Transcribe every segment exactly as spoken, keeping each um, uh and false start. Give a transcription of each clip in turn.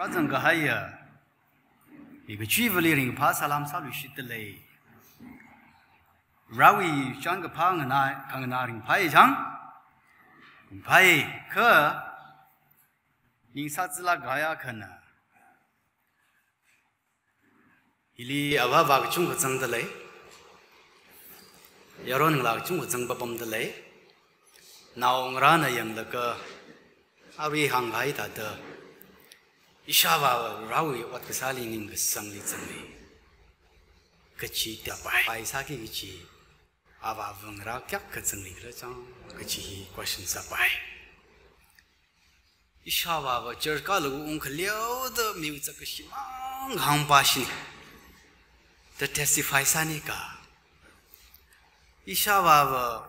Azang kahaiya, i kachivali ringphā salam sāluishitdalei. Varewui chānkaphā nganā, khanganā ringphāya chang, ringphāya kha, ningsā zila gaya khana. Hili avāva kachungkha zangdalei. Yaron ngalā kachungkha zang papamdalei. Naongarāna yanglaga, arui hānghai thāda, ishāvāva Varewui ot kasāli ningkasangli zanglei kachi tāpai. Pai sāki kachi, avāva ngarā kayākha zanglei khala chang kachi hi question sāpai. Ishāvāva church kālaga ungkhaleoda miwui zakkashi mang hāngpāshina da testify sānika. Ishāvāva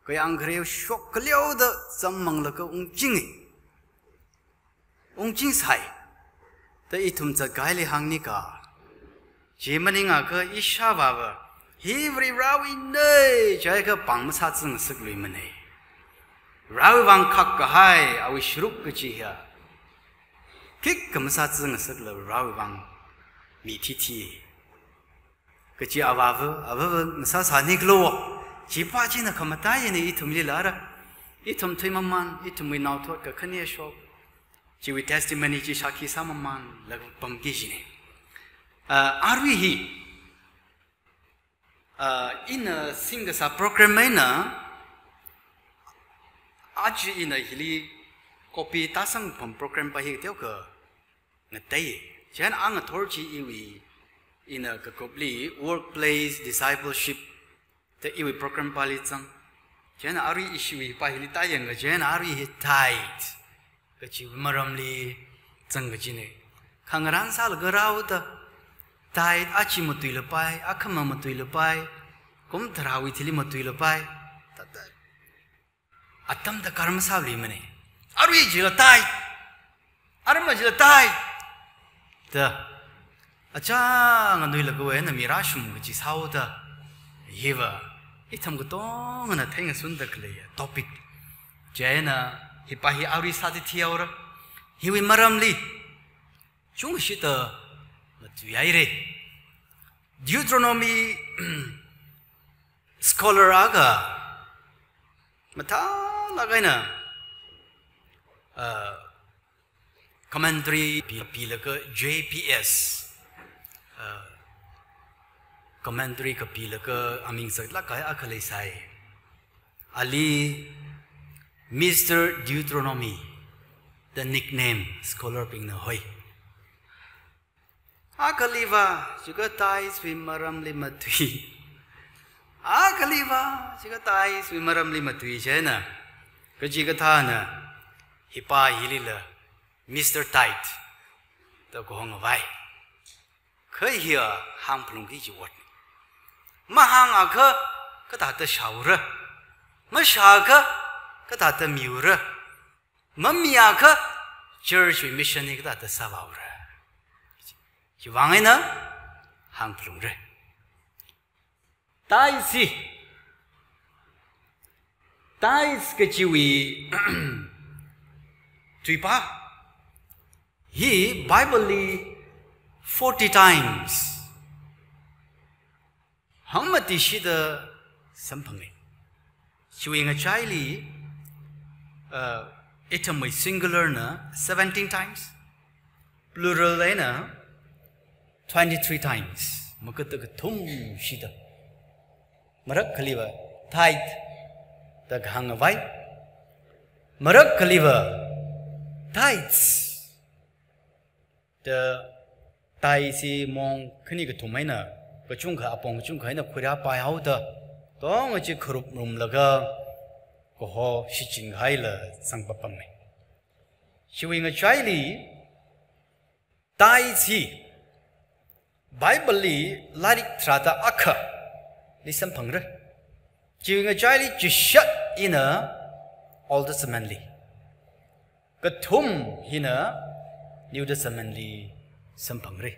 kayāng khareo shokkaleoda zam manglaga ungchinga. Ungchingsai da ithum zatkahaili hāngnika. Chi maningakha ishāvāva hi Varewuina jiakha pāng masāzangngasakluimana. Varewui vang khakkahai awui sharuk kachi hiya khikha masāzangngasakla Varewui vang mi thithi kachi avāva, avāva ngasāsānikhala. Chipā china khamataiya ithumlila ara. Ithum thuimaman, ithumwui naothot kakhane shok, chiwui testimony chi shākhi sāmamanlaga pamki kajina. Ah, arui hi, ah, ina singkasā program eina, aja ina hili copy tāsang pam program pa hi teokha ngatei. Chieina ngathor chi iwui, ina kakupli workplace discipleship da iwui program pali zang. Chieina arui ishiwui pa hili tāyangakha, chieina arui hi tithe kachiwui maramli zang kajina. Khangarān sālaga rāhaoda, tithe aja matuilapai, akhama matuilapai, kum tharāwui thili matuilapai, thāda atam darkar masāluimana. Arui chila tithe, arma chila tithe da achā nganuilaga eina mi rāshung kachi sāhaoda, hiva ithum katongana theingasunda khalei topic. Chieina hipa hi arui sāthihaora. Hiwui maramli chungshida matuihaira. Deuteronomy scholar akha mathālāk eina, ah, commentary pi, pilaga J P S, ah, commentary kapilaga aming saklāk kahai akha leisai. Ali Mister Deuteronomy da nickname scholar bingna hoi. Akhaliva, chika tithe wui maramli matui. Akhaliva, chika tithe wui maramli matui chieina, kachikathāna hipa hilila Mister Tithe da kahong khavai. Kha hiya hāngphalungki kachi ot. Mahāngakha kathāda shāura. Mashāakha kathāda miura. Mamiakha church wui mission hi kathāda sāvāura. Chiwui vang eina hāngphalungra. Tithe hi, tithe kachiwui tuipa hi Bible li forty times hangmatishida samphanga. Chiwui ngachaili, uh, ithumwui singular na seventeen times, plural eina twenty-three times, makata kathumshida. Marakkhaliva tithe da kahāng khavai. Marakkhaliva tithes da tithe hi mong khani kathum eina, kachungkha apong kachungkha eina khuirāpaihaoda, tong chi kharup rumlaga kaho shichin kahaila zangpapamma. Chiwui ngachaili tithe hi Bible li lairik tharāda akhali samphangra. Chiwui ngachaili chishat hina Old Testament li, kathum hina New Testament li samphangra.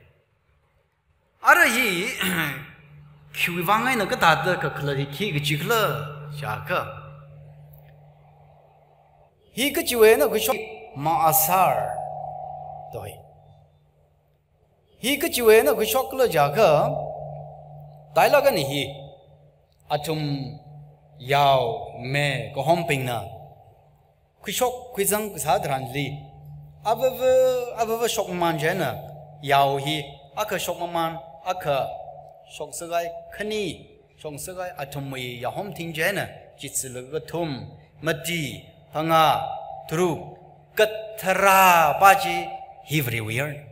Ara hi khiwui vang eina kathāda kakhalat hi khi kachikhala jiakha, hi kachiwui eina kashok ma'asar, Toi. Hi kachiwui eina khuishok khala jiakha, tailak eina hi, athum yao me kahombingna khuishok khuizang kasā tharanli, avava, avava shokmaman chieina, yao hi, akha shokmaman, akha shoksakai, khani shoksakai, athumwui yahom thing chieina, chitsi laga kathum, mati, phangā, tharuk, katharapa chi hi Varewui yarna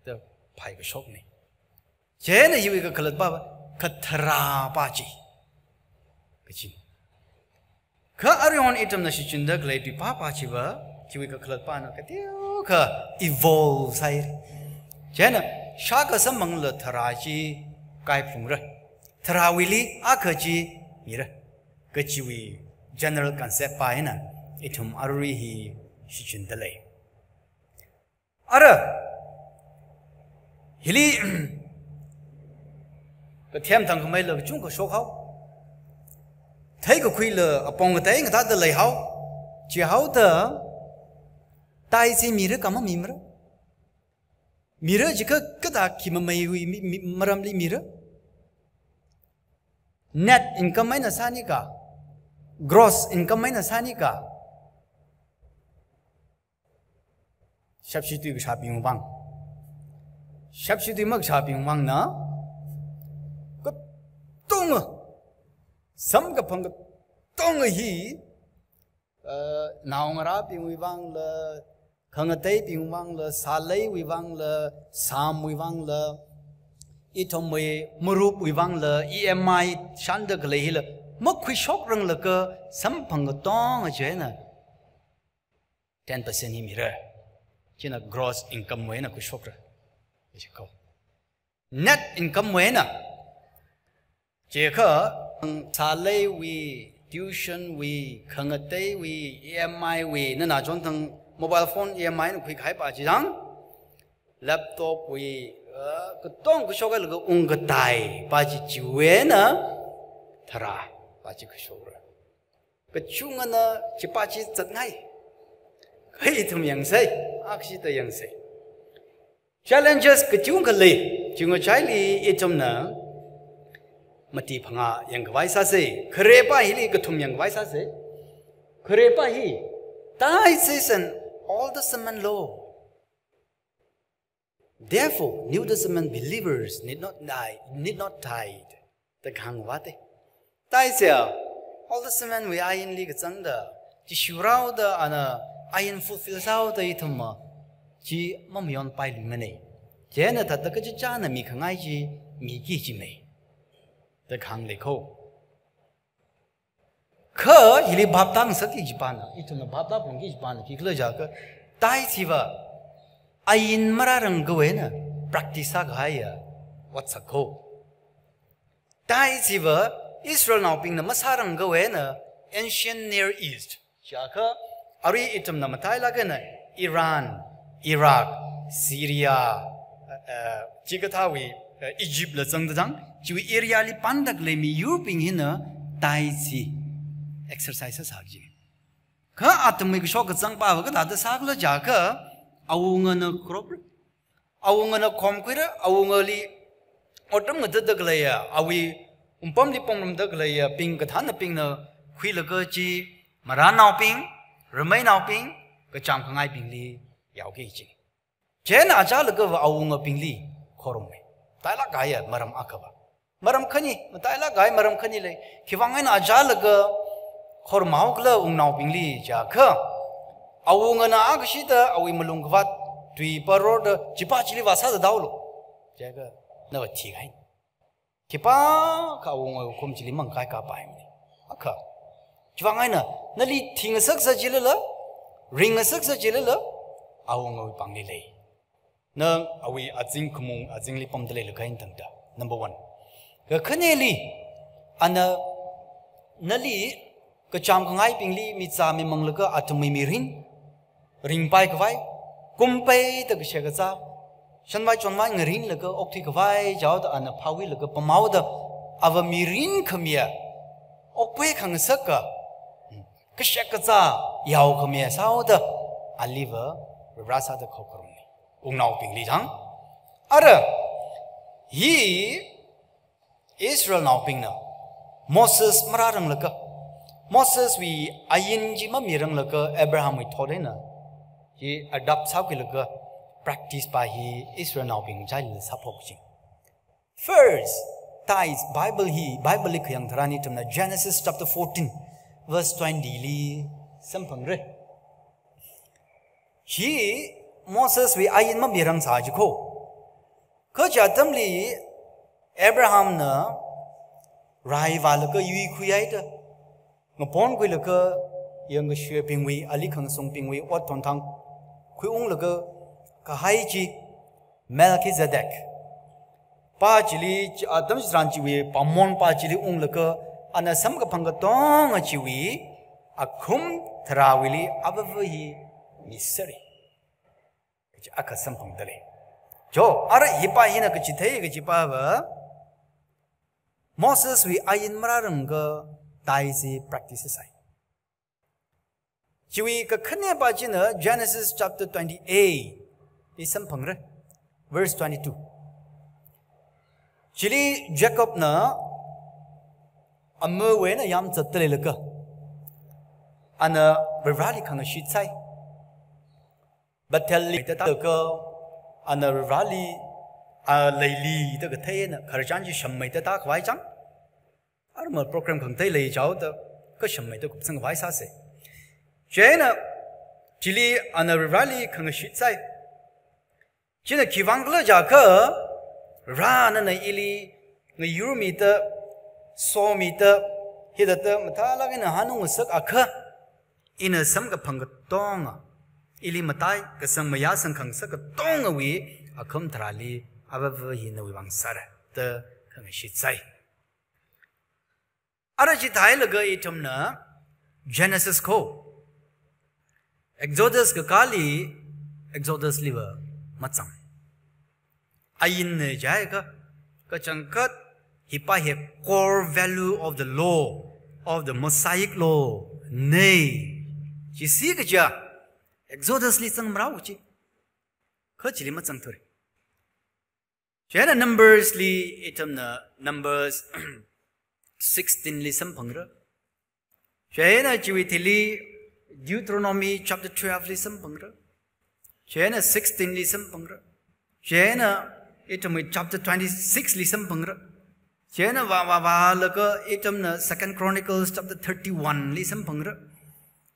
da phai kashokna. Chieina hiwui kakhalatpa, katharapa chi kachi. Kha aruihon ithumna shichinda khalei tuipapa chiva, chiwui kakhalatpana kateokha evolve sāi. Chieina, shākha samphangla tharā chi kaiphalungra. Tharāwuili akha chi mira. Kachiwui general concept pa eina, ithum arui hi shichinda lei. Ara, hili, kathem thangkhameila kachungkha shokhao. Theikakhuila apong katei ngathāda leihao. Chihaoda, tai chi mira kha mamimara. Mira jiakha kathā khi mameiwui mi, mi, maramli mira. Net income eina sāni kha, gross income eina sāni kha. Shapshi tui kashābingwui vang. Shapshi tui makashābingwui vangna, katonga, samkaphang katonga hi, uh, naongarābingwui vangla, khangateibingwui vangla, sāleiwui vangla, sāmwui vangla, ithumwui marupwui vangla, E M I shānda khalei hila, makhuishokranglaga samphang katonga chieina ten percent hi mira. China gross income wui eina khuishokra. Ishi ko. Net income wui eina. Chiakha, sāleiwui, tuition wui, khangateiwui, E M I wui, nana chonthang mobile phone E M I na khuikahaipa chithang, laptop wui, uh, katong khuishokhailaga ungkataipa chi chiwui eina, tharāpa chi khuishokra. Kachungana chipa chi zatngai. Kha ithum yangsei, akshida yangsei. Challenges kachungkha lei, chungkachaili ithumna mati phangā yangkhavai sāsei, kharepa hili kathum yangkhavai sāsei. Kharepa hi, tithes is an Old Testament law. Therefore, New Testament believers need not tithe, need not tithe. Da kahāng vāte. Tithes ya, Old Testament wui ainli kazangda, Jishu rāhaoda ana ain fulfill sāhaoda ithumva, chi mamayonpailuimana. Chieina thāda kachichāna mikhangai chi, miki jimei. Da kahāng lei ko. Kha hili bhap tāngasakki kajipana, ithumna bhap tāphalungki kajipana, khikhala jiakha, tithes hiva, ain marārangkhavai eina, practice sākahaiya, otsak ko. Tithes hiva, Israelnaobingna masārangkhavai eina, Ancient Near East. Jiakha, arui ithumna matailāk eina, Iran, Iraq, Syria, eh, eh, chikathāwui, eh, Egypt la zangda zang, chiwui area li panda khalei miyurbing hina tithes hi exercise sāsā kaji. Kha athumwui kashok kazangpava kathāda sākhala jiakha, awungana crop, awungana khomkhuira, awungali otram ngathāda khaleiya, awui ungpamli pamrumda khaleiyabing kathānabingna khuilaga chi, marānaobing, rameinaobing, kachām khangaibingli yaoki kaji. Chieina achālagava awungabingli khorummei. Tailāk kahaiya maram akhava. Maram khani, matailāk kahai maram khani lei. Khiwuivang eina achālaga khorumhaokhala wungnaobingli jiakha, awungana akshida awui malung khavāt tui parorda chipa chili vāsāzathaolu. Jiakha nava thikahai. Khipākha awungawui khum chili mangkai kapaimana. Akha. Chiwuivang eina, nali thingasaksa chilala, ringngasaksa chilala, awungawui pāngli lei. Na awui azing khamung, azingli pamda leilaga eina tangda. Number one. Kakhaneli, ana, nali, kachām khangaibingli mizā mimanglaga athumwui mirin ringpaikhavai, kumpeida kashek kazā, shanvai chonvai ngarinlaga okthuikhavai, jihaoda ana phāhuilaga pamhaoda, ava mirin khamiya, okpui khangasaka, kashek kazā, yao khamiya sāhaoda, aliva Varivara sāda khaokharumna. Wungnaobingli chang. Ara, hi Israelnaobingna Moses marāranglaga, Moseswui ain chi mamiranglaga Abrahamwui thot eina hi adopt sākhuilaga practice pa hi Israelnaobing chili sāphok ching. First, tithes, Bible hi, Bible li khayang tharan ithumna Genesis chapter fourteen, verse twenty li samphangra. Hi Moseswui ain mamirang sā jiko. Kha chi atamli Abrahamna rai vālaga yuikhui haida, ngaponkhuilaga yangkashebingwui, ali khangasongbingwui ot thonthang khuiunglaga kahai chi Melchizedek. Pa chili, chi atam chitharan chiwui pāngmon pa chili unglaga, ana samkaphang katonga chiwui akhum tharāwuili avava hi misera. Kachi akha samphangda lei. Jo, ara hi pa hina kachi thei kachi pa va, Moseswui ain marāranglaga tithes hi practice sai. Chiwui kakhane pa china Genesis chapter twenty-eight li samphangra, verse twenty-two. Chili Jacobna amawui eina yamzatda leilaga, ana Varivarali khangashit sai. Bethelli tātālaga, ana Varivarali, a, leili da kathei eina, khararchan chi shammeida tākhavai chang. Arma program khangatei leichaoda, kashammeida kupsangkhavai sāsa. Chieina, chili ana Varivarali khangashit sai. China khivang khala jiakha, Varivarana ili ngayurmida, somida, hithāda mathālāk eina hanungngasak akha, ina samkaphang katonga, ili matai kasang mayāsang khangasak katongawui akhum tharāli avava hi nawui vang sāra da khangashit sai. Ara chithāhailaga ithumna Genesis kho, Exodus kakāli, Exodus liva machang. Ainna jiakha, kachangkhat hi pa hi core value of the law, of the Mosaic law na. Chi si kaja, Exodus li zangmarao chi. Kha chili machangthura. Chieina Numbers li ithumna Numbers sixteen li samphangra. Chieina chiwui thili Deuteronomy chapter twelve li samphangra. Chieina sixteen li samphangra. Chieina ithumwui chapter twenty-six li samphangra. Chieina vā, vā, vālaga ithumna Second Chronicles chapter thirty-one li samphangra.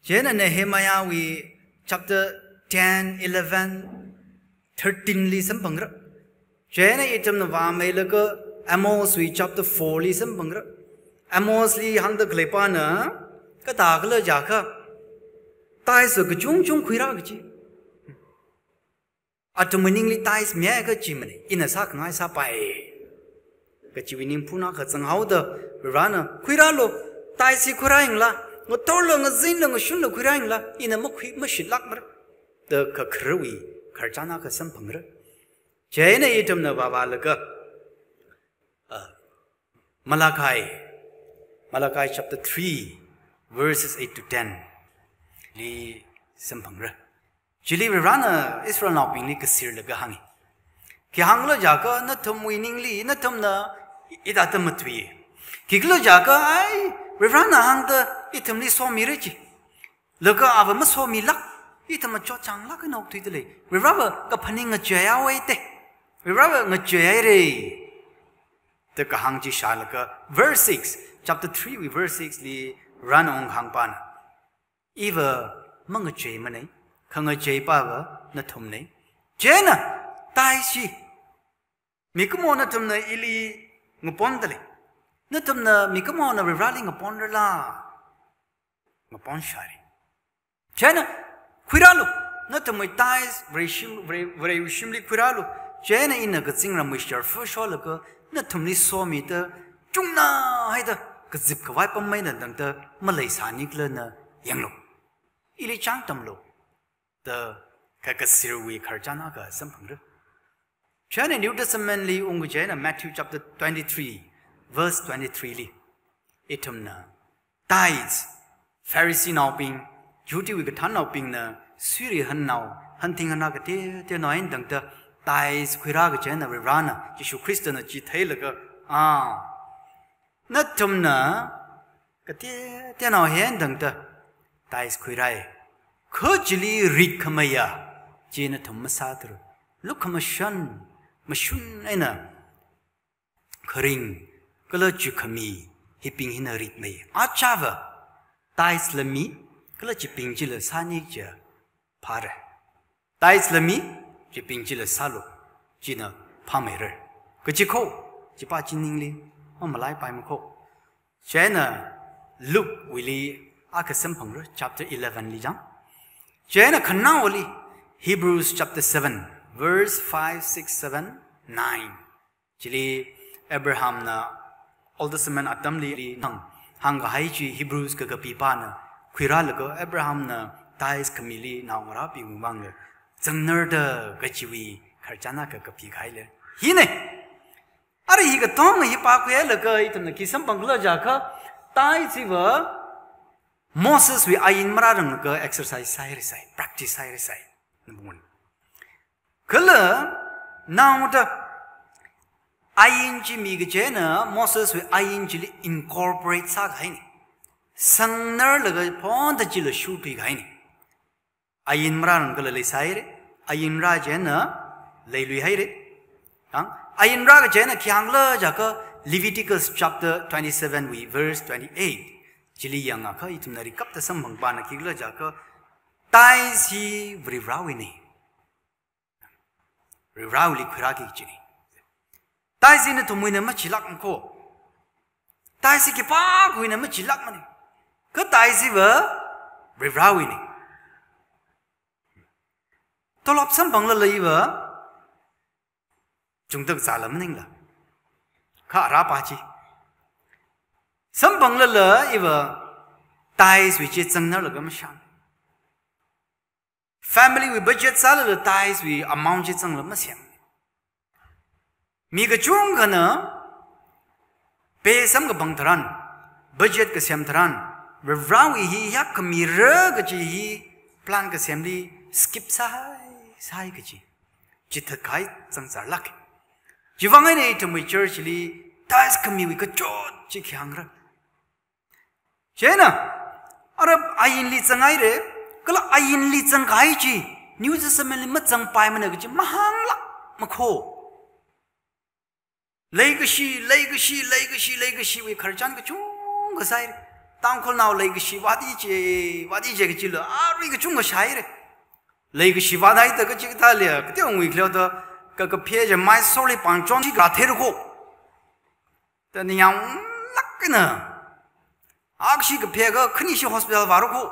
Chieina Nehemiahwui chapter ten, eleven, thirteen li samphangra. Chieina ithumna vāmeilaga Amoswui chapter four li samphangra. Amosli hāngda khalei pana, kathā khala jiakha, tithes kachungchung khuira kachi. Athumwui ningli tithes miya kachi mana, ina sākhangai sāpai. Kachiwui ningphuna kazang haoda, Varivarana, khuiralo, tithes hi khuira yangla, ngatorla, ngazinla, ngashunla khuira yangla, ina makhui, mashitlākmara da kakharawui khararchan akha samphangra. Chieina ithumna vāvālaga, ah, Malachi, Malachi chapter three, verses eight to ten li samphangra. Chili Varivarana Israelnaobingli kasirlaga hānga. Khi hāngkhala jiakha nathumwui ningli, nathumna hithāda matui. Khikhala jiakha, ai, Varivarana hāngda ithumli somira chi. Laga ava masomilāk, ithum machotchanglāk eina okthuida lei. Varivarava kaphaning ngacheihaowa te. Varivarava ngacheihaira da kahāng chi shālaga, verse six, chapter three wui verse six li Varivarana ungkahāng pana, iva mangacheimana, khangacheipava nathumna. Chieina, tithes chi, mikumo nathumna ili ngaponda lei. Nathumna mikumona Varivarali ngaponrala? Ngaponshāra. Chieina, khuiralo, nathumwui tithes, Vareshim, Vare, Varewui shimli khuiralo. Chieina ina kazingramwui sharfa sholaga, nathumli somida, chungna haida, kazipkhavai pammeina tangda, maleisāni khala na yanglo. Ili chang tamlo da kakasirwui khararchan akha samphangra. Chieina New Testament li ungkachina Matthew chapter twenty-three, verse twenty-three li, ithumna tithes, Pharisee naobing, Jihudiwui kathānnaobingna suiri hannao, hanthing hana kateoteonao eina tangda tithes khuira kaji eina Varivarana, Jishu Khristana chi theilaga, ah, nathumna kateoteonao eina tangda tithes khuirai. Kha chili ritkhamayā chi nathum masāthura. Lukhamashan, mashun eina kharing, kala chukhami, hibing hina ritmei. Achāva, tithes la mi, kala chibing chila sāni kaja phāra. Tithes la mi, chibing chila sālu, china phāmeira. Kaji kho, chipa chi ningli mamalaipaima kho. Chieina Luke wuili akha samphangra, chapter eleven li jang. Chieina khanaowali Hebrews chapter seven, verse five, six, seven, nine. Chili Abrahamna Old Testament atamli hāng, hāngkahai chi Hebrews kakapipana khuirālaga Abrahamna tithes khamili naongarābingwui vangla zangnarda kajiwui khararchan akha kapikahai lei. Hina. Ara hi katonga hi pākhuilaga ithumna khi samphangkhala jiakha, tithes hiva Moseswui ain marāranglaga exercise sāhaira sai, practice sāhaira sai. Number one. Kala naoda ain chi mi kaji eina Moseswui ain chili incorporate sākahaina. Sangnarlaga phonda chila shuthuikahaina. Ain marārang kala leisāhaira, ain rā kaji eina leiluihaira. Ang, ain rā kaji eina khi hāngkhala jiakha Leviticus chapter twenty-seven wui verse twenty-eight. Chili yangakha ithumna rikapta samphangpana khikhala jiakha, tithes hi Varivarāwuina. Varivarāwuili khuirāki kajina. Tithes hi nathumwuina machilākma kho. Tithes hi khipākhawuina machilākmana. Kha tithes hiva Varivarāwuina. Tolop samphanglala iva chungda kazāla maningla. Kha arapa chi. Samphanglala iva tithes wui chi zangnarlaga mashān. Family wui budget sālala tithes wui amount chi zangla masem. Mi kachungkhana pay samkaphang tharan, budget kasem tharan, Varivarāwui hi yakkhamira kaji hi plan kasemli skip sāhai, sāhai kaji. Chithatkahai zangzarlāka. Chiwuivang eina ithumwui church li tithes khamiwui kachot chi khi hāngra. Chieina, ara ainli zanghaira, kala ainli zangkahai chi, New Testament li mazangpaimana kaji mahānglākma kho. Leikashi, leikashi, leikashi, leikashiwui khararchan kachungkha sāhaira. Tangkhulnao leikashi vātije, vātije kajila, arui kachungkha shāhaira. Leikashi vāthaida kachikathā leiya, kateongwui khaleoda, ka, kaphā chi Mysore li pāngchon chi rātheira kho. Da ningyānglāk eina, akha shi kaphā kha khani shi hospital vāra kho.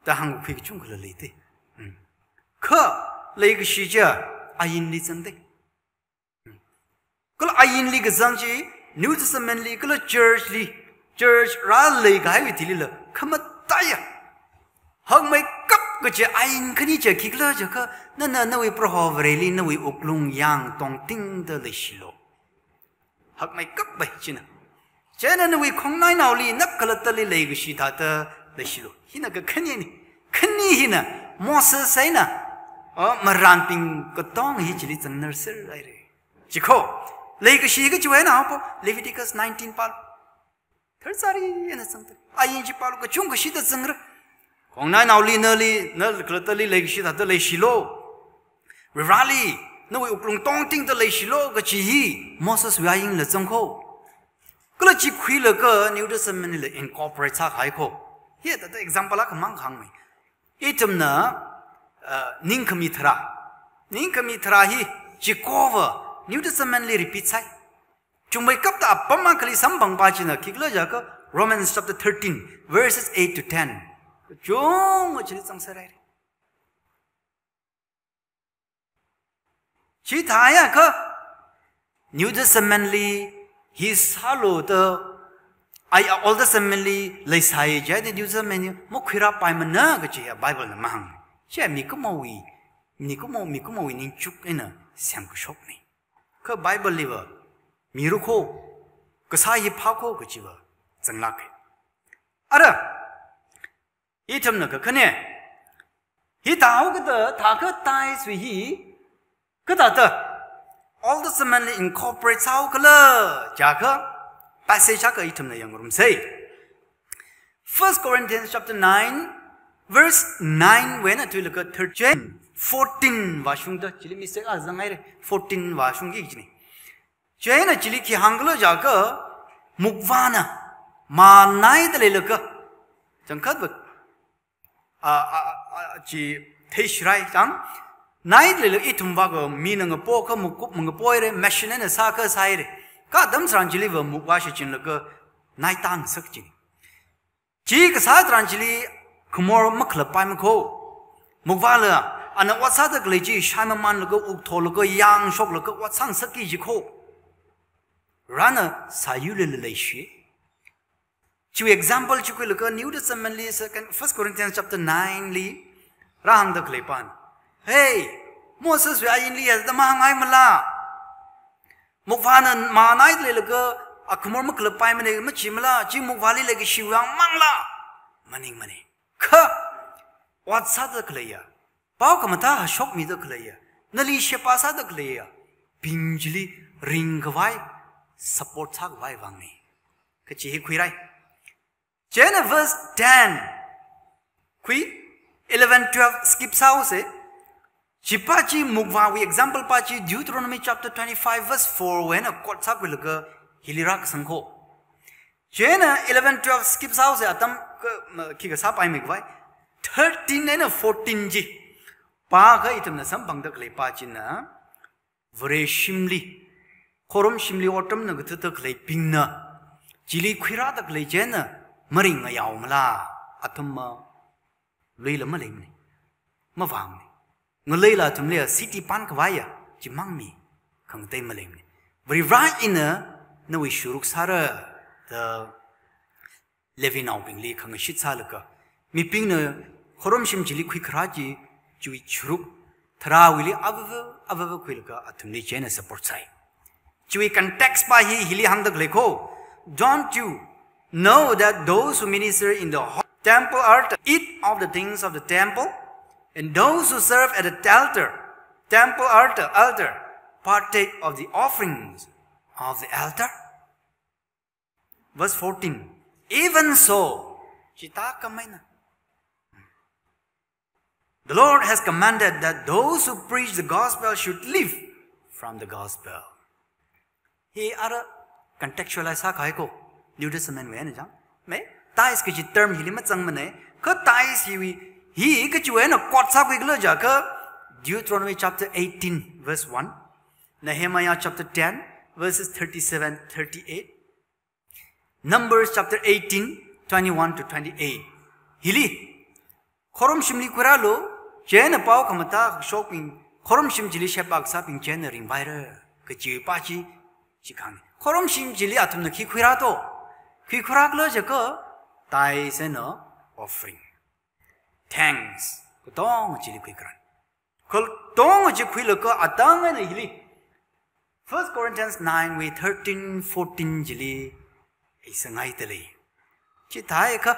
Da hāngkakhui kachungkhala leite. Hmm. Kha leikashi chi ainli zangte. Hmm. Kala ainli kazang chi New Testament li, kala church li, church rāleikahaiwui thilila khamataiya. Hakmeikap kaji ain khani chi khikhala jiakha, nana nawui Proho Vareli nawui wuklung yāng tongtingda leishilu. Hakmeikap bai china. Chieina nawui khongnainaoli, na khalattali leikashi thāda leishilu. Hina kakhanina. Khani hina Moses eina, oh, marānbing katonga hi chili zangnar serhaira. Chi kho, leikashi kachiwui eina haopo, Leviticus nineteen pālu. Tharzari eina zangda. Ain chi pālu, kachungkha shida zangra. Khongnainaoli nali, na khalattali leikashi thāda leishilu. Varivarāli, nawui wuklung tongtingda leishilu kaji hi Moseswui ainla zang kho. Kala chi khuilaga New Testament lila incorporate sākahai kho. Hithāda example akhamang hāngmei. Ithumna, uh, ningkhami tharā. Ningkhami tharā hi chikova New Testament li repeat sāi. Chungmeikapta apam akhali samphangpa china khikhala jiakha Romans chapter thirteen, verses eight to ten. Kachungkha chili zangserhaira. Chithāya kha New Testament li hi sālu da, ai, Old Testament li leisai jihaida New Testament li makhuirāpaimana kajiya Bible na mahāng. Chiya mikumowui, mikumo, mikumowui ningchuk eina semkashokna. Kha Bible liva mira kho, kasā hi phā kho kajiva zanglāka. Ara, Ithumna kakhane. Hithāhaokada, thākha tithes wui hi, kathāda Old Testament li incorporate sāhaokhala jiakha, passage akha ithumna yangngarumsa. First Corinthians chapter nine, verse nine wui eina thuilaga thirteen, fourteen vāshungda, chili mistake akha zanghaira, fourteen vāshungki kajina. Chieina chili khi hāngkhala jiakha, mukvāna mā naida leilaga, changkhatva, a, a, a, a, chi theishirai chang, naida leilaga ithumva kha mina ngapokha mukup mangapoira, machine na sākha sāhaira. Kha atam tharan chiliva mukvā shichinlaga naitang sak china. Chi kasā tharan chili khamor makhalappaimana ko. Mukvāla, ana ot sāda khalei chi shaimamanlaga, uktholaga, yangshoklaga ot sāngasakki ji ko. Varena sāyurlala leishi. Chiwui example chi khuilaga New Testament li second, First Corinthians chapter nine li rāhāngda khalei pāna. Hey, Moses wui ainli hithāda mahāngngaimala. Mukvāna mā naida leilaga akhamor makhalappaimana machimala, chi mukvāli leikashiwui vang mangla. Maningmana. Kha, ot sāda khaleiya, pao khamathā hashokmida khaleiya, nali sheba sāda khaleiyabing chili ringkhavai, support sākhavai vangna kachi hi khuirai. Chieina verse ten khui, eleven, twelve skip sāhaosa. Chi pā chi mukvāwui example pā chi Deuteronomy chapter twenty-five verse four wui eina quote sākhuilaga hili rākasang ko. Chieina eleven, twelve skip sāhaosa, atam kha, ma, khikha sāpaimeikhavai. Thirteen eina fourteen chi pākha ithumna samphangda khalei pā china, Vareshimli, khorumshimli otramna kathāda khaleibingna chili khuirāda khalei chieina maringngayāomala, athumva luila maleimana, mavāmana. Ngaleila athumli city pankhavaiya chimangna, khangatei maleimana. Varivara ina nawui shuruk sāra da Levinaobingli khangashit sālaga, mibingna khorumshim chili khuikharā chi, chiwui shuruk tharāwuili avava, avava khuilaga athumli chieina support sāi. Chiwui context pā hi hili hāngda khalei ko. Don't you know that those who minister in the ho-, temple altar eat of the things of the temple, and those who serve at the altar, temple altar, altar, partake of the offerings of the altar? Verse fourteen. Even so, chithākhameina, the Lord has commanded that those who preach the gospel should live from the gospel. Hi ara contextualize sākahai ko, New Testament wui eina chang. Mai, tithes kaji term hili mazangmana, kha tithes hiwui, hi kachiwui eina quote sākhuikhala jiakha, Deuteronomy chapter eighteen, verse one, Nehemiah chapter ten, verses thirty-seven, thirty-eight, Numbers chapter eighteen, twenty-one to twenty-eight. Hili, khorumshimli khuirālu, chieina pao khamathā hashokbing, khorumshim chili sheba kasābing chieina ringpaira, kachi pā chi, chi khang. Khorumshim chili athumna khi khuirā to, khi khuirākhala jiakha, tithes and offering. Thanks, katonga chili khuikharā. Katonga chi khuilaga atang eina hili First Corinthians nine wui thirteen, fourteen chili eisāngaida lei. Chithākha,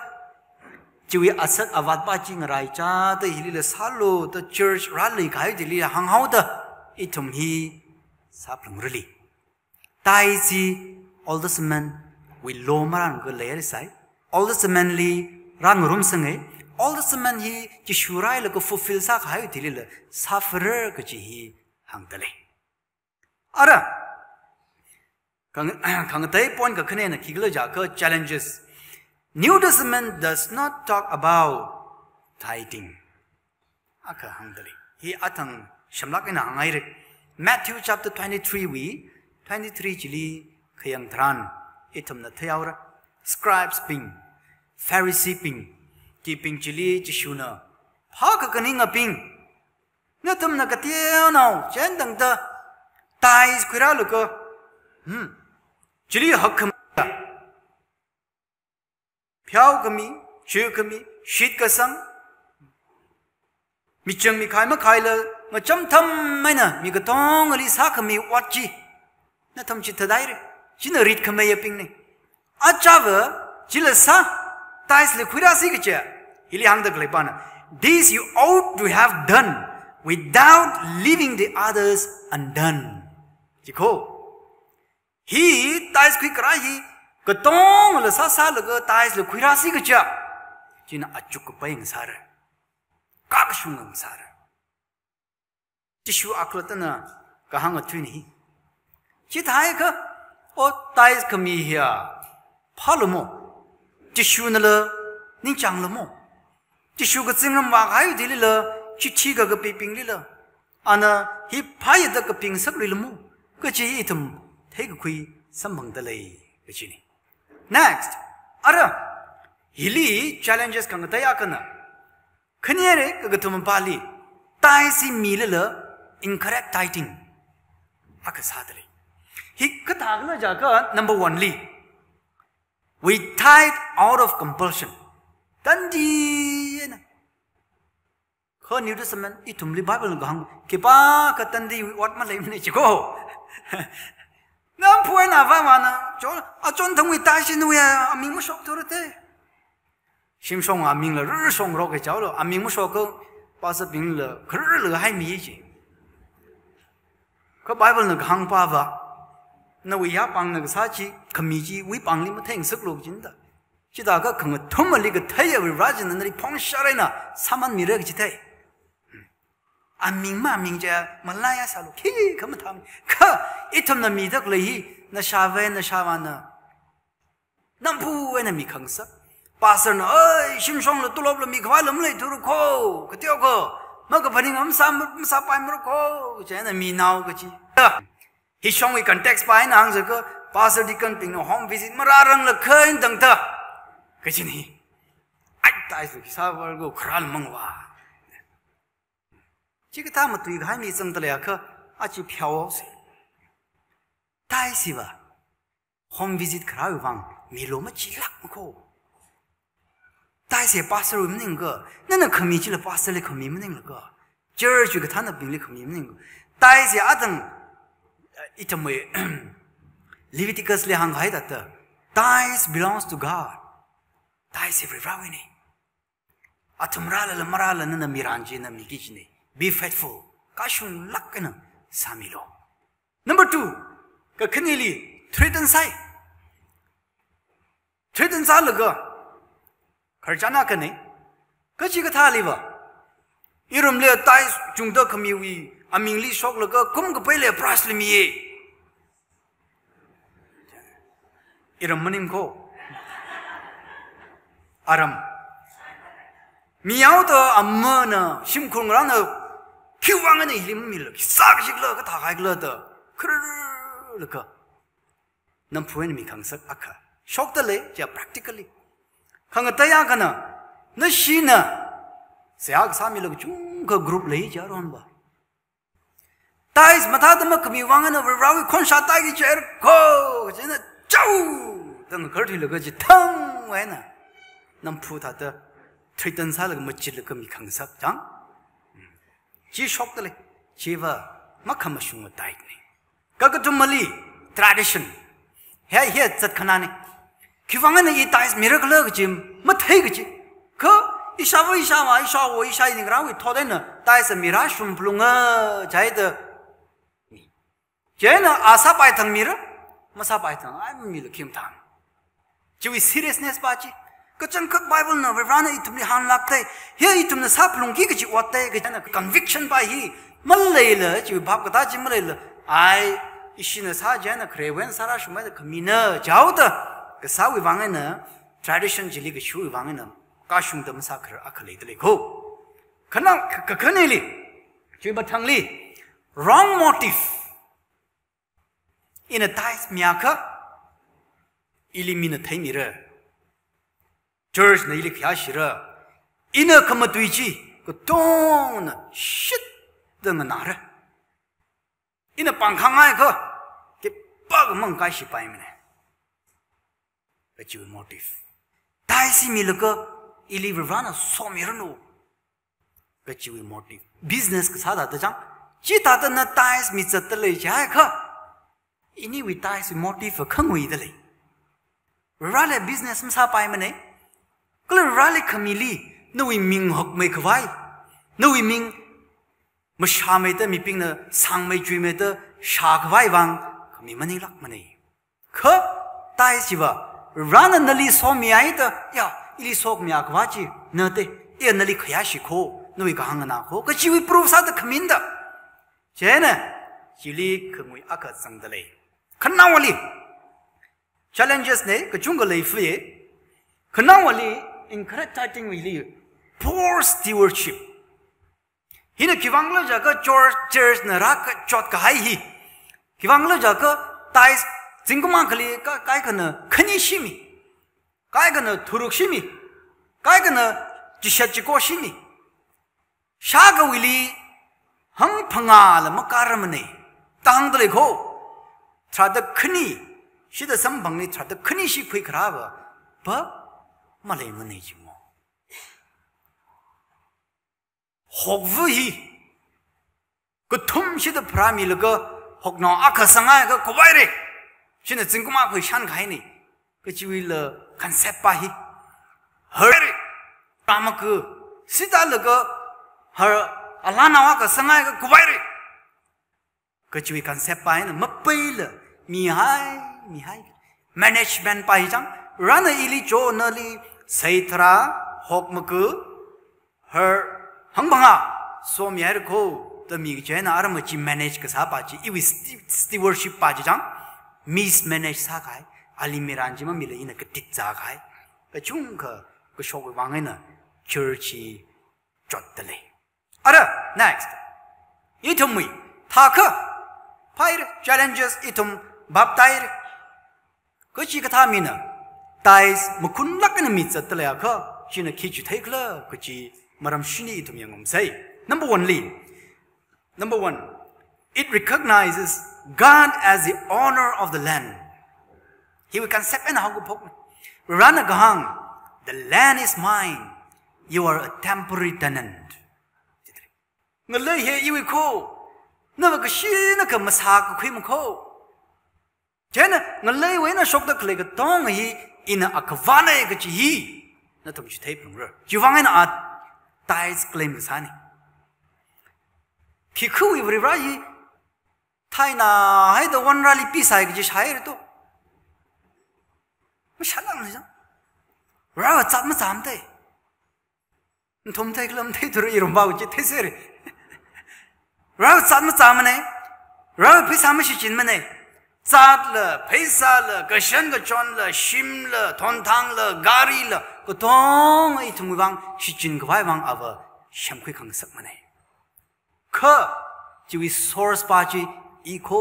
chiwui asat avat pā chi ngaraichāda hilila sālu da church rāleikahai chili hānghaoda ithum hi sāphalungrali. Tithes chi Old Testament wui law marāngaleihaisai. Old Testament li rāngarumsanga. Old Testament hi Jishu rālaga fulfill sākahai thilila sāpharar kaji hi hāngda lei. Ara, khang-, khangatei point kakhanena khikhala jiakha challenges. New Testament does not talk about tithing. Akha hāngda lei. Hi athang shamlāk eina hānghaira. Matthew chapter twenty-three wui, twenty-three chili khayang tharan, ithumna theihaora. Scribes bing, Pharisee bing, chibing chili Jishuna, phākakaning abing, nathumna kateonao chān tangda tithes khuirālaga, hmm, chili hakkhamei, pheokhami, chukhami, shitkasang, miching mikhai makhaila, ngachamtham eina mi katongali sākhami ot chi, nathum chithāda haira, china ritkhamei abingna. Achāva, chila sā, tithes la khuirāsi kaja, Hili hāngda khalei pana, "This you ought to have done without leaving the others undone." Chiko. Hi tithes khuikharā hi, katongla sāsālaga tithes la khuirāsi kaja, china achuk kapai ngasāra. Kakashung ngasāra. Jishu akhalattana kahāng athuina hi. Chithākha, o tithes khami hiya, phālamo. Jishunala ningchāngla mo. Jishu kazingram vākahai thilila, chithi kakapibinglila, ana hi phāya da kapingasak luila mo, kaji ithum theikakhui samphangda lei, kajina. Next, ara, hili challenges khangatei akhana. Khanire kakathuma pāli, tithes hi milala incorrect tithing akha sāda lei. Hi kathākhala jiakha number one li, we tithe out of compulsion. Tandi eina. Kha New Testament ithumli Bible na kahāng, khipākha tandiwui ot maleimana chiko. Namphu eina avāvana, cho, achon thangwui tithes hi nawui aming mashokthura te. Shimshong amingla rur shongrok e chaolo, aming mashok kha pastor bingla kharurla haimi chi. Kha Bible na kahāng pāva, nawui yapāngna kasā chi, khami chiwui pāngli matheingasaklu kajina da. Chithākha khangathumali katheiya Varivarā china nali phongshar eina sāman mira kaji thei. Aming maming chi malaya sālu, khikha mathāmi. Kha ithumna mida khalei hi, nashāva, nashāvana namphu eina mikhangasak. Pastor na, "Oi, Shimshongla tulopla mikhavai lam leithura kho, kateokha makaphaning masā, masāpaimara kho," chieina minao kaji. Hi shongwui context pa eina hāngjiakha, pastor deacon bingna home visit marāranglakha eina tangda, kajina hi. Ai, tithes la khi sāvāra kho, kharāla mangva. Chikathā matuikahai mi zangda leiakha, aja pheosa. Tithes hiva home visit kharāwui vang milo machilākma kho. Tithes hi pastor wui maningakha, nana khami chila pastor li khami maningakha, church wui kathānabingli khami maningakha. Tithes hi athang, eh, ithumwui Leviticus li hāngkahai thāda, "Tithes belongs to God." Tithes hi Varivarāwuina. Athum rālala marāla nana miran china miki kajina. Be faithful. Kashunglāk eina sāmilu. Number two, kakhaneli, threaten sāi. Threaten sālaga, khararchan akhana, kachikathāliva, iramli tithes chungda khamiwui amingli shoklaga kum kapaili prize la miya. Iram maning kho. Aram. Mihaoda amana shimkhur ngarāna khiwui vang eina hili mamila, khi sākashikhala, kathākhaikhala da, khararlaga namphu eina mikhangasak akha. Shokda lei, ja practically. Khangatei akhana, nashina seihā kasā mila kachungkha group lei ja ronba. Tithes mathāda makhami vang eina Varivarāwui khonshat tāki chair kho, kajina chao, da ngakarthuilaga chithangwui eina namphu thāda threaten sālaga machitlaga mikhangasak chang. Chi shokda lei, chiva makhamashunga tithe na. Kakathumali, tradition. Hi, hi zatkhanana. Khiwui vang eina i tithes mirakhala kaji mathei kaji. Kha ishāva, ishāvā, ishāwo, ishāyi ningrāwui thot eina tithes mirāshungphalunga jida. Chieina a sāpai thang mira, masāpai thang, ai mila khim thang. Chiwui seriousness pa chi. Kachangkhat Bible na Varivarāna ithumli hānglāk thei. Hi ithumna sāphalungki kaji ot thei, kachina conviction pa hi maleila, chiwui bhap katā chi maleila, ai, ishina sā chieina kharewui eina sārāshungmei da khamina jaoda, kasāwui vang eina, tradition chili kashuwui vang eina, kashungda masākharar akha leida lei kho. Khana, ka-, kakhaneli, chiwui mathangli, wrong motive. Ina tithes miakha, ili mina theimira. Church na ili khayāshira. Ina khamatui chi, katongna shitda nganāra. Ina pāng khangaikha, khipākha mangkaishipaimana. Kachiwui motive. Tithes milaga, ili Varivarāna somiranu. Kachiwui motive. Business kasā thāda chang. Chithāda na tithes mizatda lei jiakha, iniwui tithes motive khanguida lei. Varivarāli business masāpaimana. Kala Varivarāli khamili, nawui ming hakmei khavai, nawui ming mashāmeida mibingna sāngmei chuimeida shākhavai vang khami maninglākmanei. Kha tithes chiva, Varena nali somihaida, ya, ili somiya khavai chi, nate, iya nali khayāshi kho, nawui kahāng nganā kho, kachiwui proof sāda khaminda. Chieina, chili khangui akha zangda lei. Khanaowali, challenges nei, kachungkha leifai. Khanaowali, encourage tithingwuili, poor stewardship. Hina khivangkhala jiakha church, church na rākachot kahai hi. Khivangkhala jiakha tithes zingkum akhali ka-, kaikhana khani shimi. Kaikhana tharuk shimi. Kaikhana chishat chiko shimi. Shākawuili hangphangāla makāramanei. Tangda lei kho. Tharāda khani, shida samphangli tharāda khani shikhui kharāva, pa maleimanei jimo. Hokva hi kathum shida pharāmilaga, hoknao akha sāngaiakha khuipairei. China zingkum akha shankahainei. Kachiwuila concept pa hi. Harei. Rāmaka, sitalaga, har alanao akha sāngaiakha khuipairei. Kachiwui concept pa hina mapeila, mihai, mihai. Management pa hi chang, Varena ili cho nali, seitharā, hokmaka, har hangphangā, somihaira kho, da mi kachi eina aram chi manage kasā pa chi, iwui sti-, stewardship pa chi chang, mismanage sākahai, ali miran chi mamila ina katit zākahai. Kachungkha, kashokwui vang eina, church hi chotda lei. Ara, next. Ithumwui, thākha, phaira, challenges, ithum, baptize, kachikathā mina, tithes, makhunlāk eina mi zatda leiakha, china khi chitheikhala, kachi maram shini ithum yangngarumsei. Number one li, number one, it recognizes God as the owner of the land. Hiwui concept eina haokaphok. Varena kahāng, "The land is mine, you are a temporary tenant." Ngalei hi iwui kho, nava kashina kha masākakhui makho. Chieina ngaleiwui eina shokda khalei katonga hi ina akhavānei kachi hi, nathum chitheiphalungra. Chiwuivang eina a tithes claim kasānei. Khikhuiwui Varivara hi, thaina haida wanrali pisai kachi shāhaira to. Mashālākmana chang. Vareva zat mazāmate. Nathum theikhala matheithura, irum pao chi theiserei. Vareva zat mazāmanei. Vareva pheisā mashichinmanei. Zatla, pheisāla, kashan kachonla, shimla, thonthangla, garila, katonga ithumwui vang shichinkhavai vang ava semkhui khangasakmanei. Kha, chiwui source pa chi i kho,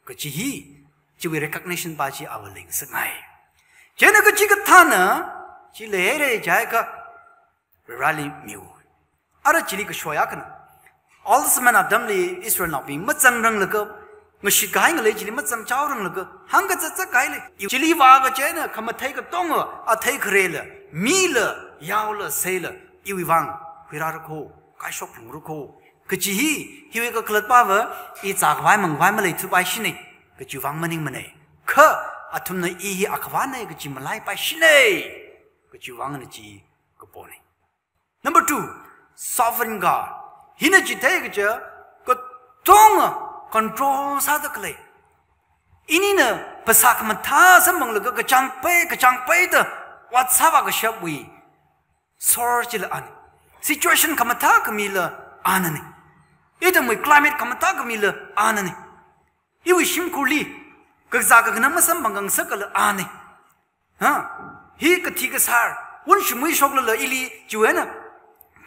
kachi hi, chiwui recognition pa chi ava leingasakngai. Chieina kachikathāna, chi leihaira jiakha, Vareli miu. Ara chili kashoya khana. Old Testament atamli Israelnaobing mazangranglaga, ngashitkahai ngalei chili mazangchaoranglaga, hāngkazat zatkahai lei. Chili vākachi eina khamathei katonga, athei kharela, mila, yaola, seila, iwui vang, huirāra kho, kaishok phungra kho. Kachi hi, hiwui kakhalat pava, i zākhavai mangkhavai maleithupaishinei, kachiwui vang maningmanei. Kha, athumna i hi akhavānei kachi malaipaishinei, kachiwui vangna chi kaponei. Number two, sovereign God. Hina chithei kaja, katonga control sāda khalei. Inina phasā khamathā samphanglaga kachāngpai, kachāngpaida ot sāvā kashapwui source chila anei. Situation khamathā khamila ananei. Ithumwui climate khamathā khamila ananei. Iwui shimkhurli, kazā kakhanang masamphang khangasak kala anei. Ha? Hi kathi kasār, wun shimui shoklala ili chiwui eina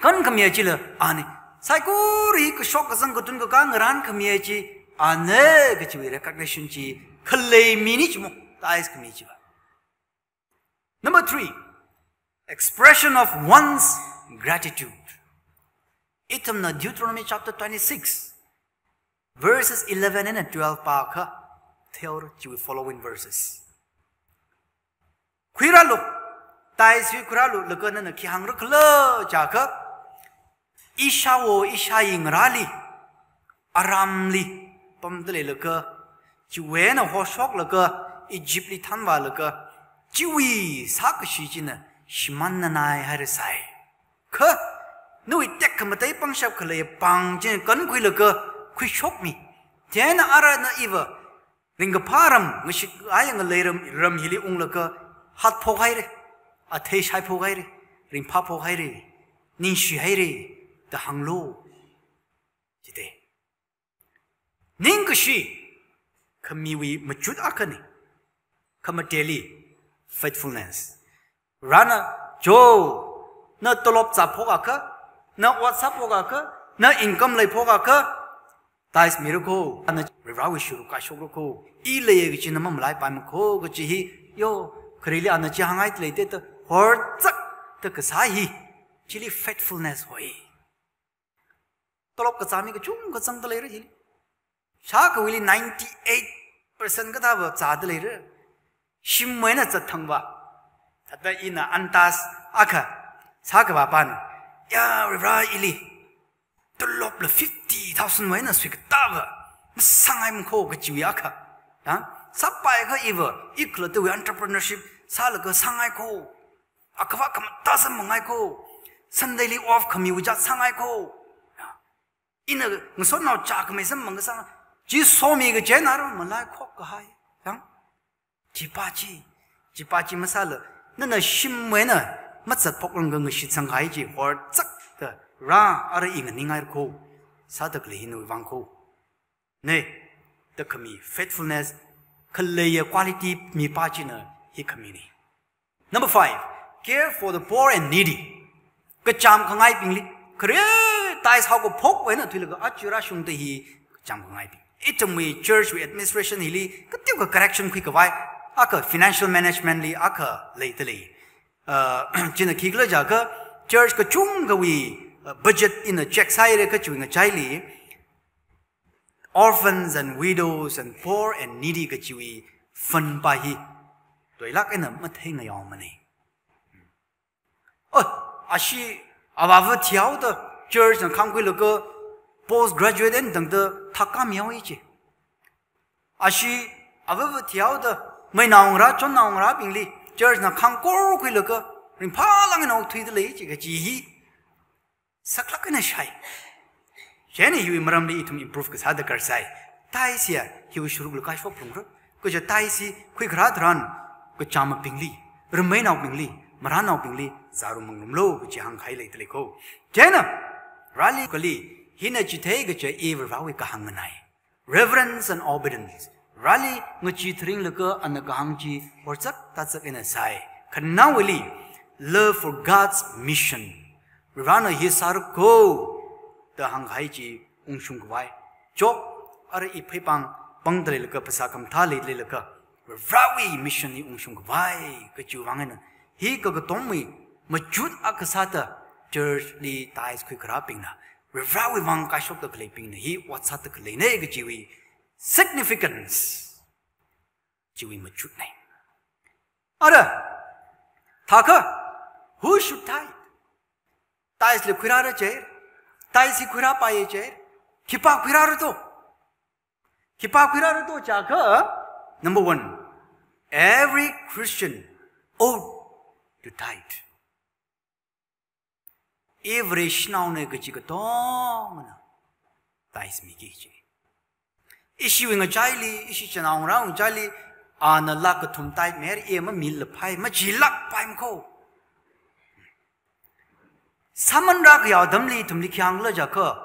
kankhamiya chila anei. Saikora hi kashok kazang katun kakā ngarānkhamiya chi anei kachiwui recognition chi khalei mini chimo, tithes khami chiva. Number three, expression of one's gratitude. Ithumna Deuteronomy chapter twenty-six, verses eleven and twelve pākha, theor chiwui following verses. Khuirālu, tithes hi khuirālu, laga nana khi hāngra khala jiakha, ishāwo ishāyi ngarāli, aramli, pamda leilaga, chiwui eina hoshoklaga, Egyptli thanvālaga, chiwui sākashi china shimānnanai hairasai. Kha, nawui tekhamatei pangshap khalei pāng chieina kankhuilaga khuishokmi. Chieina arana iva, ringkaphā ram, ngashit ai ngalei ram, ram hili unglaga hatphok haira, athei shaiphok haira, ringphāphok haira, ningshi haira, da hānglu. Chida. Ningkashi, khamiwui machut akhana. Khamateli, faithfulness. Varena, jo, na tolop zāphok akha, na ot sāphok akha, na income leiphok akha, tithes mira kho, ana Varewui shuruk kashokra kho, i leiya kachi na mamalaipaima kho, kachi hi, yo, khareli ana chi hāngngai leida, horchak da kasā hi, chili faithfulness hoi. Tolop kazā mi kachungkha zangda leira hili. Shākhawuili ninety-eight percent kathāva zāda leira. Shimwui eina zatthangva. Thāda ina antas akha, sākhavā pāna, ya, Vare ili, tolopla fifty thousand wui eina suikatāva masāngaimana kho kachiwui akha. Ya, sāpai kha iva, i khalattawui entrepreneurship sālaga sāngai kho. Akhava khamatā sāmangai kho. Sunday li off khamiwui jat sāngai kho. Ya. Ina ngasotnao chākhamei sāmang kasāng. Chi somi kachi eina ro malaikhok kahai. Yang. Chipa chi. Chipa chi masāla. Nana shimwui eina mazatphok rang kha ngashit sangkahai chi. Horchak da. Ra ara i nganingngai kho. Sāda khalei hi nawui vang kho. Ne, da khami faithfulness, khaleiya quality mipā china hi khamina. Number five, care for the poor and needy. Kachām khangaibingli, khare tithes haokaphok eina thuilaga aja rāshungda hi kachām khangaibing. Ithumwui church wui administration hili, kateokha correction khuikhavai, akha financial management li, akha leida lei. Uh, china khikhala jiakha, church kachungkhawui, uh, budget ina check sāhaira kachiwui ngachaili, orphans and widows and poor and needy kachiwui fund pa hi toilāk eina matheingayaomana. Oh, ashi avāva thihaoda church na khāngkhuilaga post graduate eina tangda thākā mihaowa chi. Ashi avāva thihaoda meinao ngarā, chonnao ngarābingli church na khāngkorkhuilaga ringphālāk eina okthuida lei chi kachi hi saklāk eina shai. Chieina hiwui maramli ithum improve kasā darkar sai. Tithes hiya hiwui shurukla kashok phalungra. Kaja tithes hi khuikharā tharan kachāmabingli, rameinaobingli, marānaobingli zārum mangarumlu kachi hāngkahai leida lei kho. Chieina, rali kali, hina chithei kaja i Varewui kahāng nganai. Reverence and obedience. Rali ngachee tharinglaga ana kahāng chi horchak tachak eina sai. Khanaowuili, love for God's mission. Varena hi sāra kho da hāngkahai chi ungshung khavai. Chok, ara i pheipāng pangda leilaga, phasā khamathā leida leilaga, Varewui mission hi ungshung khavai kachiwui vang eina, hi kakatomwui machut akha sāda church li tithes khuikharābingna, Varewui vang kashokda khaleibingna hi ot sāda khaleina kachiwui significance chiwui machutna. Ara, thākha, who should tithe? Tithes li khuirāra chi, tithes hi khuirāpaiya chi, khipā khuirāra to? Khipā khuirāra to jiakha, number one, every Christian ought to tithe. Every shanaona kachi katongna tithes miki chi. Ishiwui ngachaili, ishi chinaongarāwui ngachaili, ana lakh kathum tithe mihaira, i mamila phai, machilākpaima kho. Sāman rākayao atamli ithumli khi hāngkhala jiakha,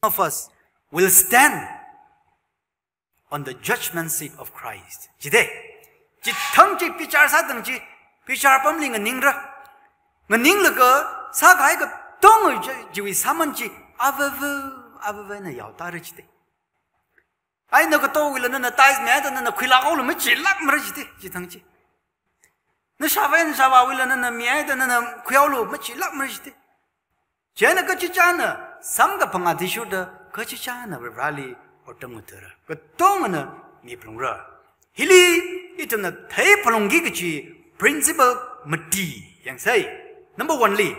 of us will stand on the judgment seat of Christ. Chida, chithang chi bichar sātang chi, bichar pamli nganingra. Nganinglaga sākahai katonga chi, chiwui sāman chi, avāva, avāva eina yaotāra chida. Ai, na katowuila nana tithes mihaida nana khuilākhaolu machilākmara chida, chithang chi. Na shāvā eina shāvāwuila nana mihaida nana khuihaolu machilākmara chida. Chieina kachichāna samkaphang athishurda, kachichāna Vareli otram ngathara. Katongana miphalungra. Hili ithumna theiphalungki kachi principle mati yangsei. Number one li,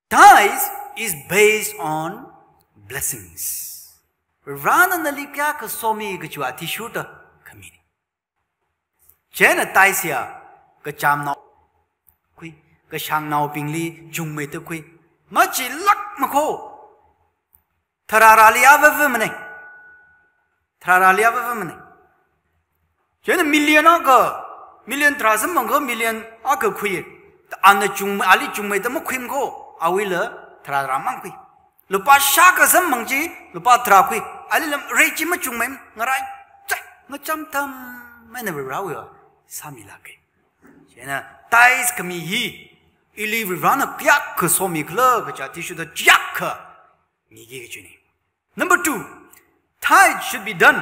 tithes is based on blessings. Varena nali kayākha somi kachiwui athishurda khami. Chieina tithes hiya kachāmnao khui, kashāngnaobingli chungmeida khui. Machilāk makho. Tharārali avāvāmana. Tharārali avāvāmana. Chieina million akha, million tharā samphang kha million akha khui. Ana chungmei, ali chungmeida makhuimakho, awuila tharā tharāmang khui. Lupā shākha samphang chi, lupā tharā khui. Alila rei chi machungmei, ngarai chai, ngacham tam, maina Varewui sāmilāka. Chieina tithes khami hi, ili Varena kayākha somikhala kaja athishurda chiyākha miki kajina. Number two, tithe should be done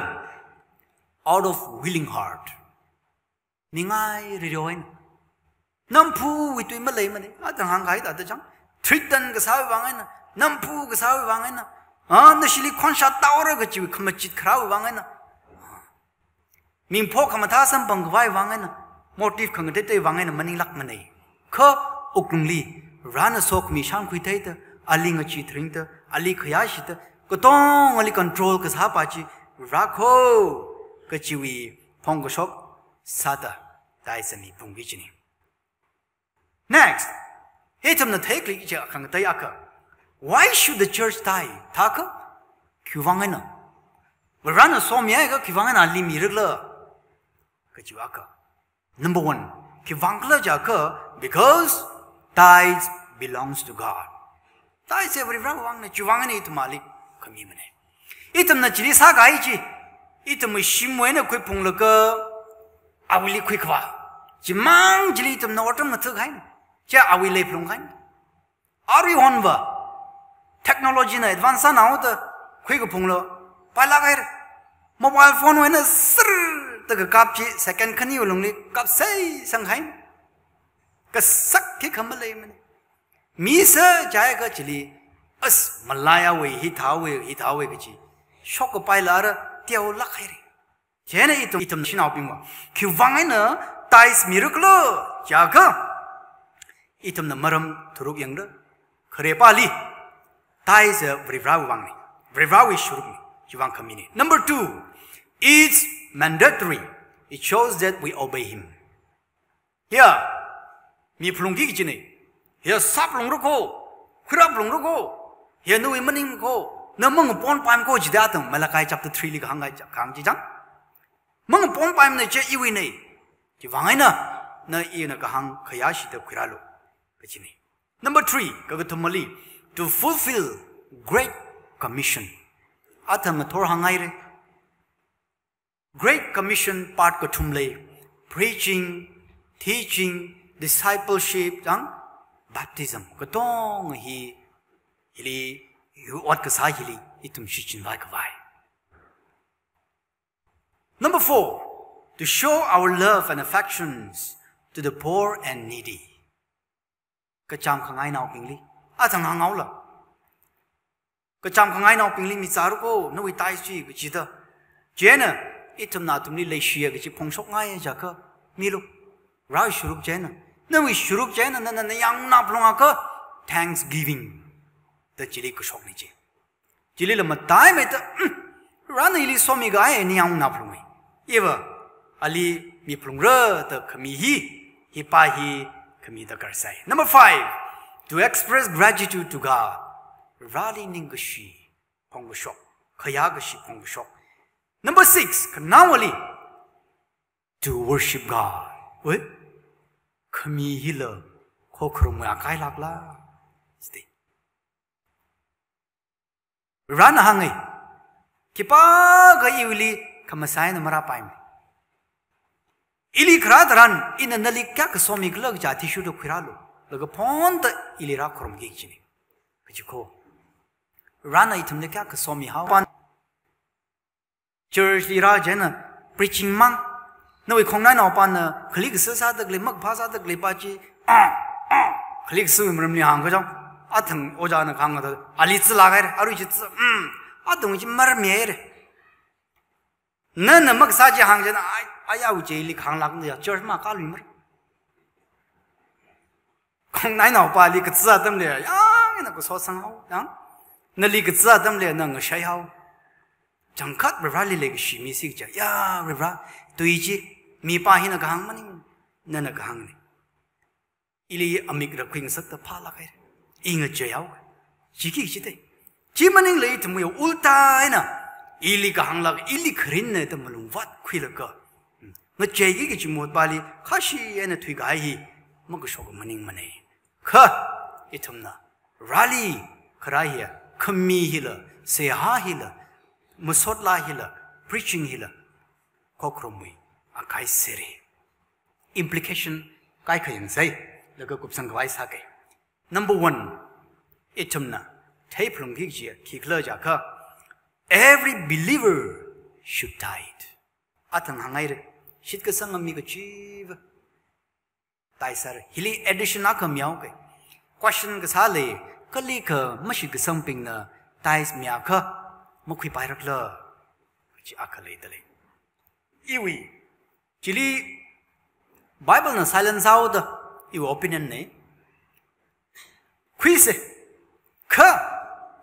out of willing heart. Ningai ririwui eina. Namphuwui tui maleimana, athang hāngkahai thāda chang. Threaten kasāwui vang eina, namphu kasāwui vang eina. Ah, nashili khonshat taora kajiwui khamachit kharāwui vang eina. Mingpho khamathā samphang khavai vang eina, motive khangateitei vang eina maninglākmana. Kha wuklungli, Varena sokhami shānkhui theida, ali ngachee tharingda, ali khayāshida, katongali control kasāpa chi, Vare kho, kajiwui phongkashok sāda, tithe sāmi phungki kajina. Next, ithumna theikhalei chi khangatei akha. Why should the church tithe? Thākha, khiwui vang eina? Varena somihaiakha khiwui vang eina ali mirakhala? Kajiwui akha. Number one, khiwui vangkhala jiakha, because tithes belongs to God. Tithe chi Varewui vangna, chiwui vang eina ithum ali khamimana. Ithumna chili sākahai chi, ithumwui shimwui eina khuiphunglaga, awuili khuikhavā. Chimang chili ithumna otram ngathakahaina. Chi awuili phalungkahaina. Aruihonva, technology na advance sāhaoda khuikaphungla, pailāk haira. Mobile phone wui eina sir da kakap chi, second khaniwui lungli kapsei sanghaina. Kasak khikha maleimana. Misa jiakha chili, as, malaiya wui, hithāwui, hithāwui kaji. Shokkapaila ara, teolāk haira. Chieina ithum, ithum shanaobingva, khiwui vang eina tithe mirakhala jiakha, ithumna maram tharuk yangra. Kharepali, tithe chi Varewui vangna. Varewui sharukna. Chiwui vang khamina. Number two, it's mandatory. It shows that we obey him. Hiya, mi phalungki kajina. Hiya, sāphalungra kho, khuirāphalungra kho, hiya, nawui maningkho, na mangaponpaimkho jida athang Malachi chapter three li kahāng kahai, kahāng chi chang. Mangaponpaimana chi iwuina. Chiwui vang eina, na ina kahāng khayāshida khuirālu. Kajina. Number three, kakathumali, to fulfill Great Commission. Athang ngathor hānghaira. Great Commission part kathum lei, preaching, teaching, discipleship, and baptism. Katonga hi, hili, yu ot kasā hili, ithum shichinvai khavai. Number four, to show our love and affections to the poor and needy. Kachām khangainaobingli. Athang hānghaola. Kachām khangainaobingli michāra kho, nawui tithe chi kajida. Chieina, ithumna athumli leishiya kaji phongshokngai jiakha, milu. Varewui sharuk chieina. Nawui sharuk chieina, na, na, nayāngna phalungakha, thanksgiving. Da chili kashokna chi. Chilila mataimeida, mm, Varena ili somikahai nayāngna phalunga. Iva, ali miphalungra da khami hi, hipa hi khami darkar sai. Number five, to express gratitude to God. Vareli ningkashi, phongkashok, khayākashi phongkashok. Number six, khanaowali, to worship God. Oi? Khami hila, khokharum ya kailākla. Stay. Varena hānga. Khipākha iwuili khamasai eina marāpaimana. Ili kharā tharan, ina nali kayākha somikhala kaja athishurda khuirālu. Laga phonda ili rākharumki kajina. Kaji kho. Varena ithumli kayākha somihao. Pan church li rā chieina preaching mang. Nawui khongnainaopana khali kasā sāda khalei, makaphā sāda khaleipa chi, ah, ah, khali kasāwui maramli hāngkha chang. Athang ojāna kahāng thāda, ali zilāk haira, arui chi zi, mm, athang chi marmihaira. Nana makasā chi hāng chieina, ai, ayāwui chili kahānglākna ya, church makāluimara. Khongnainaopali kazā atamli, ya, ina kaso sanghao, ya. Nali kazā atamli, na ngashaihao. Changkhat Vareli leikashi misi kaja, ya, Vare, tui chi, mipa hina kahāng maning, nana kahāngna. Ili amik rakhuingasakta phālāk haira. I ngacheihaowa. Chiki chite. Chi maningla ithumwui ulta eina, ili kahānglāk, ili kharinna da malungvātkhuilaga ngacheiki kachi mahut pali, khashi eina thuikahai hi, makashok maningmana. Kha, ithumna, rāli, kharā hiya, khami hila, seihā hila, masot laa hila, preaching hila, khokharumwui akai sera. Implication kaikha yangsei, laga kupsang khavai sāke. Number one, ithumna, theiphalungki kaji, khikhala jiakha, every believer should tithe. Athang hānghaira, shitkasanga mi kachiva tithe sāra. Hili addition akha mihaoke. Question kasā lei, kalikha mashitkasangbingna tithe miakha makhuipairakhala? Kachi akha leidalei. Iwui, chili Bible na silence haoda, iwui opinion nei. Khuise. Kha,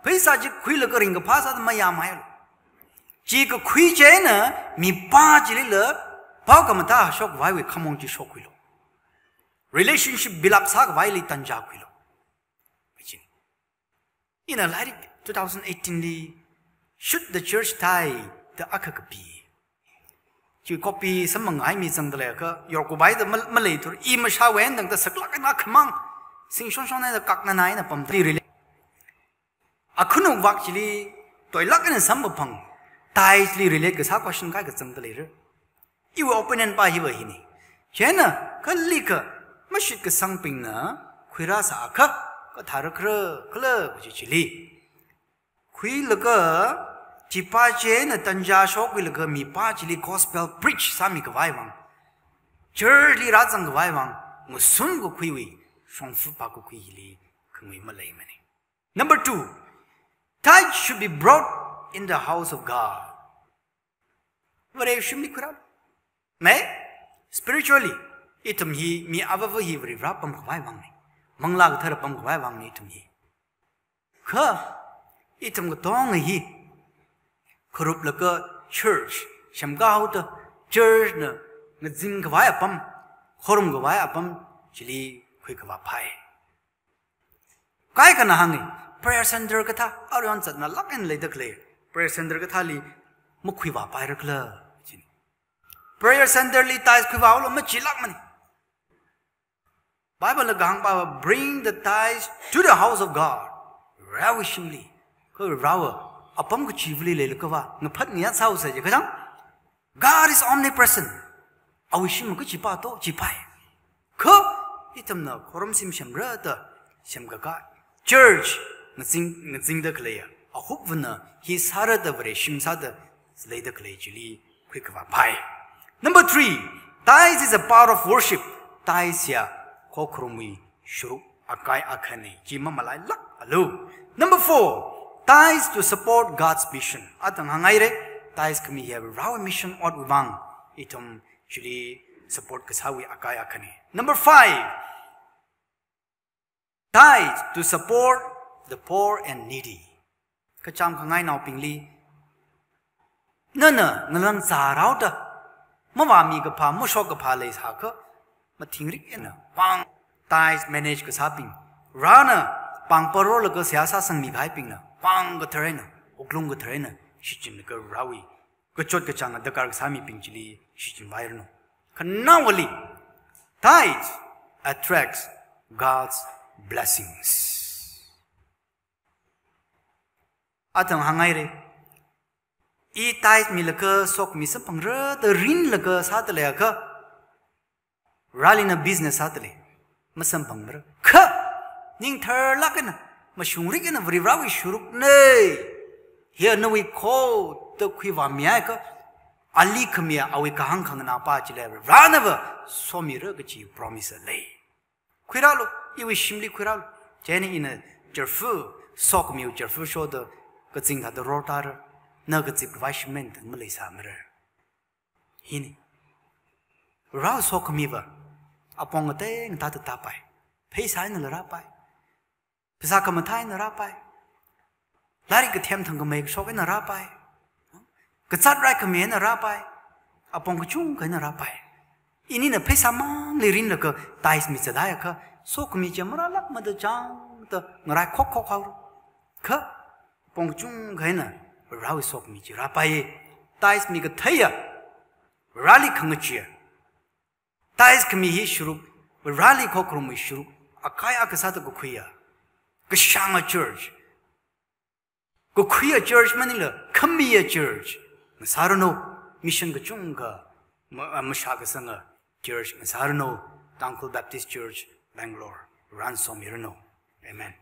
pheisā chi khuilaga ringkaphā sāda mayāmeilu. Chi kakhui chieina, mipā chilila, pao khamathā shokvaiwui khamong chi shokkhuilu. Relationship build up sākavaili tanja khuilu. Kachin. Ina lairik two thousand eighteen li, Should the Church Tithe da akha kapi. Chi copy samphangkahai mi zangda leiakha, yorkupaida ma-, maleithura, i mashāwui eina tangda saklāk eina khamang, singshonshon eina kaknanai eina pamda. Li relate. Akhunuk vak chili, toilāk eina samkaphang, tithe li relate kasā question kaikha zangda leira. Iwui opinion pa hiva hina. Chieina, kalikha mashitkasangbingna khuirāsāakha, kathārakhala, khala kaji chili. Khuilaga, chipā chieina tanja shokkhuilaga mipā chili gospel preach sāmikhavai vang, church li rāzangkhavai vang, ngasunga khuiwui, shongfa pa kakhui hili, khangui maleimana. Number two, tithe should be brought in the house of God. Vare shimli khuirā. Mai? Spiritually, ithum hi mi avāva hi Varivara pamkhavai vangna. Manglā Kathara pamkhavai vangna ithum hi. Kha, ithum katonga hi, kharuplaga church, semkā haoda church na ngazingkhavai apam, khorumkhavai apam, chili khuikhavā phai. Kaikhana hānga, prayer center kathā, aruihon zatnalāk eina leida khalei, prayer center kathāli makhuivāpairakhala, china. Prayer center li tithe khuivālu machilākmana. Bible na kahāng pa, "Bring the tithes to the house of God." Varewui shimli, kha Varewui apam kachivali leilakhava, ngaphat ngayā sāusa je kachang. God is omnipresent. Awui shim kachipa to, chipai. Kha, ithumna khorum shim semra da, semkaka. Church, ngazing, ngazingda khaleiya. Ahupvana, hi sāra da Vare shim sāda, leida khalei chili, khuikhavā phai. Number three, tithes is a part of worship. Tithes ya, khokharumwui shuruk akai akhana, chi mamalailākalu. Number four, tithes to support God's mission. Athang hānghaira, tithes khami hi Varewui mission otwui vang, ithum chili support kasāwui akai akhana. Number five, tithes to support the poor and needy. Kachām khangainaobingli, nana ngalang zārao da, mavāmi kaphā, mashok kaphā leisākha, mathingrik eina, pāng tithes manage kasābing, Varena pāng parolaga seihā sāsangmi kahaibingna, pāng kathar eina, wuklung kathar eina, shichinlaga Varewui kachot kachāng darkar kasā mibing chili shichinpairanu. Khanaowali, tithe attracts God's blessings. Athang hānghaira. I tithe milaga sokhami samphangra da rinlaga sāda leiakha, Varelina business sāda lei, masamphangmara. Kha, ning tharlāk eina, mashungrik eina Varivarawui shurukna. Hiya nawui kho da khuivāmiakha, ali khamiya awui kahāng khanganā pa chili Varivaranava somira kachi promise lei. Khuirālu, iwui shimli khuirālu. Chieina ina chirfu, sokhamiwui chirfu shoda, kazing thāda rortāra, na kazipkhavai shim eina tang maleisāmara. Hina. Rao sokhamiva, apong ngatei ngathāda tāpai. Pheisā einala rāpai. Pheisā khamathā eina rāpai. Lairik kathem thangkhamei kashok eina rāpai. Kazāt raikhami eina rāpai. Apong kachungkha eina rāpai. Inina pheisā mang li rinlaga tithes mi zatda ya kha, sokhami chi marālākmada chāngda ngarai khokkhok haora. Kha, pong kachungkha eina, Varewui sokhami chi rāpaiya. Tithes mi katheiya, Vareli khangachee. Tithes khami hi sharuk, Vareli khokharumwui sharuk, akhai akha sāda kakhuiya. Kashanga church. Kakhuiya church maningla, khamiya church ngasāranu, mission kachungkha ma-, a, mashā kasanga church ngasāranu, Tangkhul Baptist Church, Bangalore, rānsomiranu. Amen.